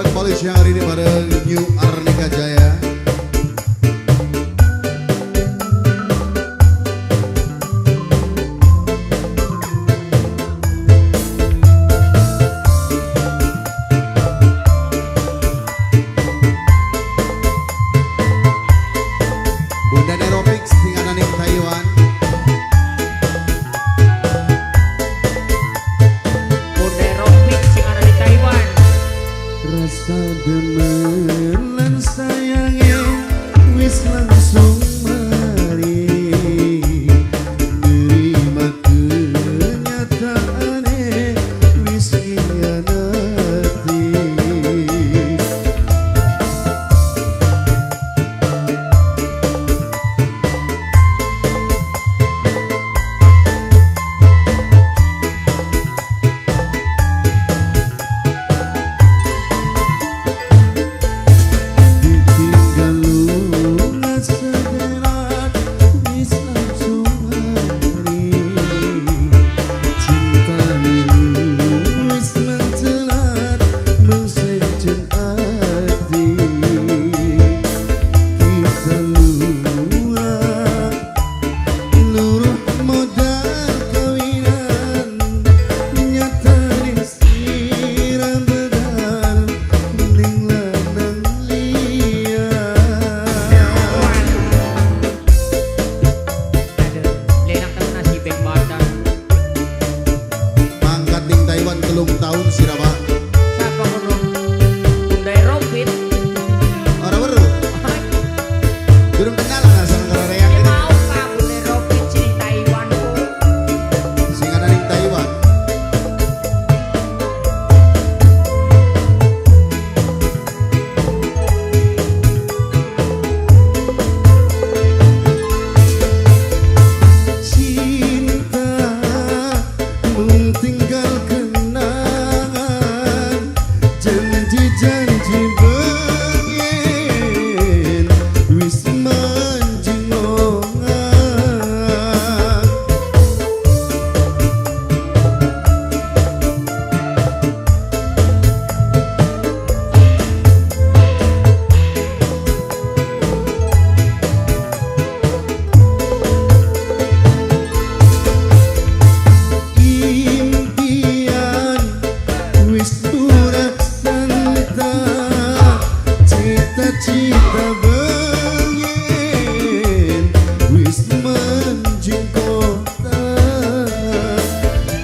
Kembali siang hari ini bareng New Arnika Jaya. Bunda Neropix tinggal ning Taiwan. Bunda Neropix sing ana di Taiwan. Rasa demen lan sayange wis langsung mari, nerima kenyataane wis ngianati. Ditinggal lunga sedelat wis langsung mari, cintane wis mencelat mung sejen ati. Kita lunga luruh modal kawinan, nyatane sira bedal ning lanang liya. Aduh, lenak temen nasi beng badan. Mangkat ning Taiwan 3 tahun sira, Pak. Siapa kono? Bunda Robin. Ora weruh. Durung kenal lah sama karo reang Ya ini. mau Pak Bunda Robin sing Taiwan ku. Sing ana ning Taiwan. Cinta mung tinggal kenangan, janji-janji bengen wis manjing longan. Impian wis burak santa, cita-cita bengen wis manjing kota,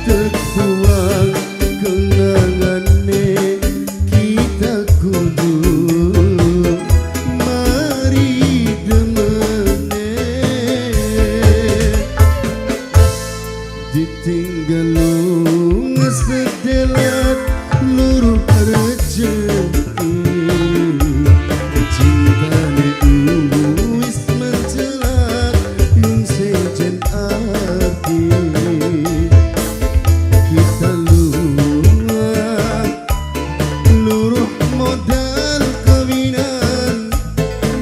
terbuang kenangane kita kudu mari demene. Ditinggal lunga sedelat luruh rezeki, cintane wis mencelat mung sejen ati. Kita lunga luruh modal kawinan,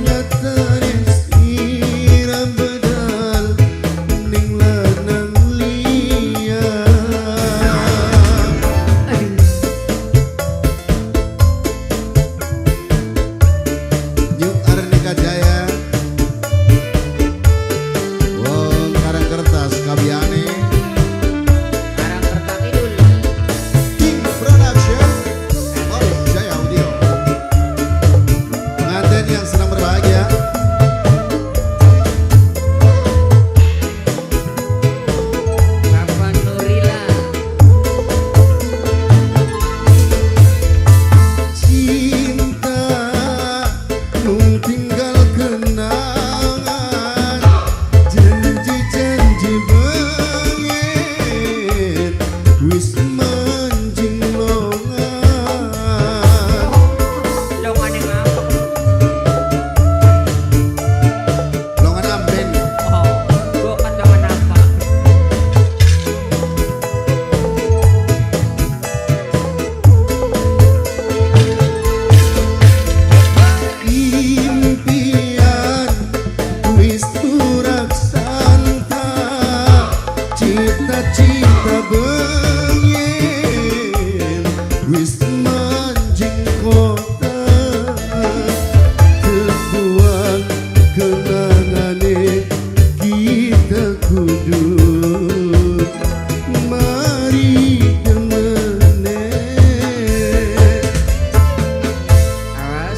nyatane sira bedal ning lanang liya. Aduh.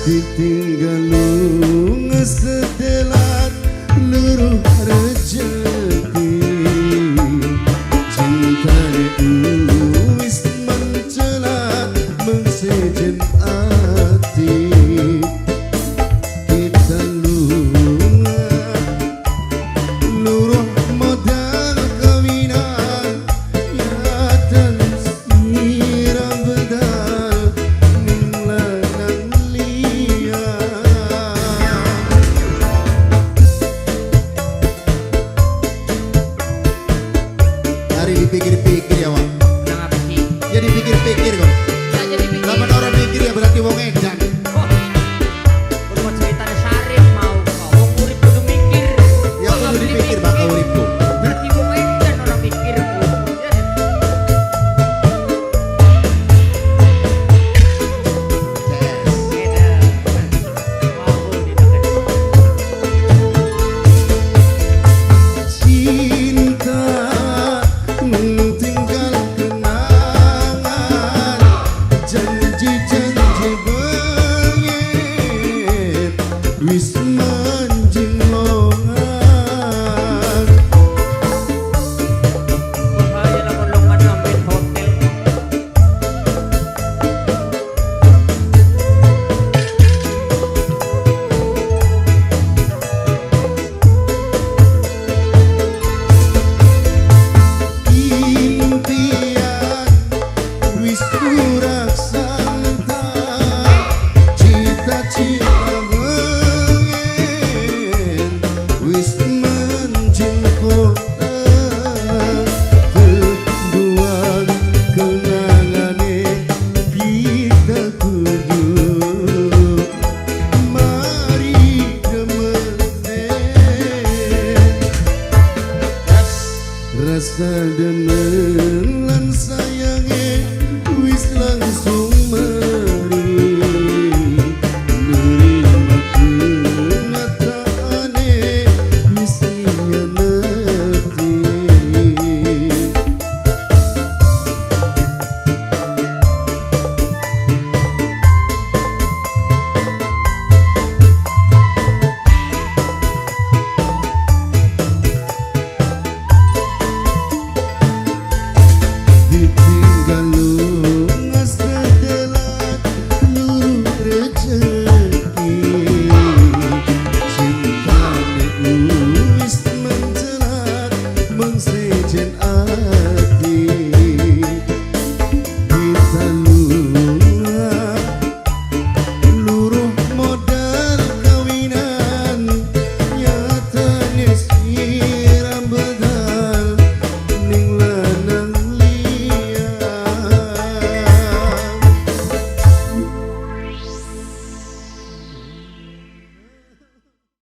Mas. Ditinggal lunga setelat luruh rezeki. Cintane wis mencelat mengsejen ati. Kita lunga luruh modal kawinan, ya sira bedal ning lanang liya. Hari dipikir-pikir ya, Wak. Nang apa sih? Ya dipikir-pikir kok. Ya jadi pikir. Lamun orang mikir ya berarti wong edan. Oh. Kudu ceritane Sarip mau kok. Wong urip kudu mikir. Ya kudu dipikir bakal uripku. Berarti wong edan ora mikir ku. Ya. Yes. Edan. Wow, ditekan. Cinta tinggal kenangan, janji-janji bengit wis.